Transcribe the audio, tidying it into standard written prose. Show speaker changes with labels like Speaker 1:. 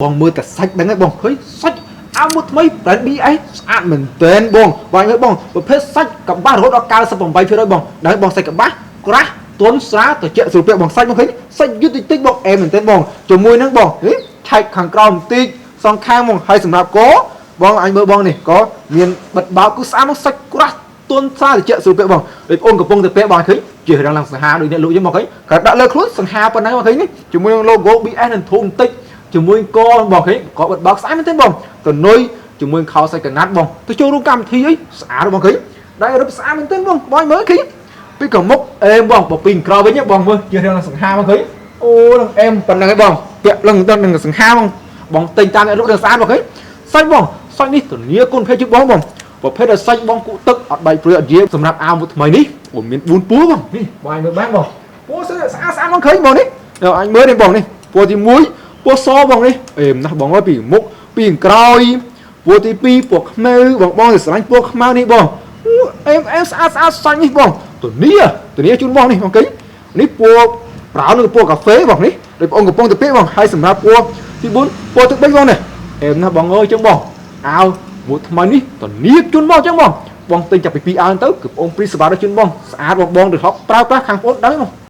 Speaker 1: បងមើលតែសាច់ដឹងហើយបងឃើញសាច់អាវមួយថ្មី brand BS ស្អាតមែនទែនបងបងមើលបងប្រភេទសាច់កប្បាសរហូតដល់98%បងដល់បងសាច់កប្បាសក្រាស់ទន់ស្រាលត្រជាក់ស្រួលពាក់បងសាច់បងឃើញសាច់យឺតតិចតិចបងអែមមែនទែនបងជាមួយនឹងបងហីឆែកខាងក្រោមបន្តិចសងខាងបងហើយសម្រាប់កបងអញមើលបងនេះក៏មានបិទបោកគឺស្អាតមកសាច់ក្រាស់ទន់ស្រាលត្រជាក់ស្រួលពាក់បងដូចអូនកំពុងតែពាក់បងឃើញជារឿងឡើងសង្ហាដូចអ្នកលក់យើងមកឃើញគាត់ដាក់លើខ្លួនសង្ហាប៉ុណ្ណឹងមកឃើញនេះជាមួយនឹង logo BS នឹងធំបន្តិច ជាមួយកបងឃើញក៏បិទបើកស្អាតមែនទេបងតនុយជាមួយខោសាច់កណាត់បងទៅចូលរួមកម្មវិធីអីស្អាតបងឃើញដែររឹបស្អាតមែនទេបងបងមើលឃើញពីកមុកអេមបងបើពីក្រោយវិញបងមើលជារឿងសង្ហាបងឃើញអូនឹងអេមប៉ុណ្្នឹងឯងបងពាក់លឹងដល់នឹងសង្ហាបងបងទិញតាមអ្នកលក់នឹងស្អាតបងឃើញសាច់បងសាច់នេះធានាគុណភាពជិះបងបងប្រភេទដែលសាច់បងគក់ទឹកអត់បែកព្រួយអត់យាសម្រាប់អាវមួយថ្មីនេះអូមាន4ពួរបងនេះបងមើលបានបងពួរស្អាតស្អាតបងឃើញបងនេះអញមើលនេះបងនេះពួរទី1ពណ៌សបងនេះអេមណាស់បងអើយពីមុខពីក្រោយពណ៌ទី2ពណ៌ខ្មៅបងបងស្រឡាញ់ពណ៌ខ្មៅនេះបងអេមអេមស្អាតស្អាតសាច់នេះបងទនីទនីជូនបងនេះបងគេនេះពណ៌ប្រោនឬពណ៌កាហ្វេបងនេះដូចបងកំពុងទៅពាក់បងហើយសម្រាប់ពណ៌ទី4ពណ៌ទឹកបិចបងនេះអេមណាស់បងអើយចឹងបងអាវមួយថ្មីនេះទនីជូនបងចឹងបងបងទិញចាប់ពី2អាវទៅគឺបងព្រីសបារជូនបងស្អាតបងបងឬហប់ប្រើប្រាស់ខាងបងដឹងបង។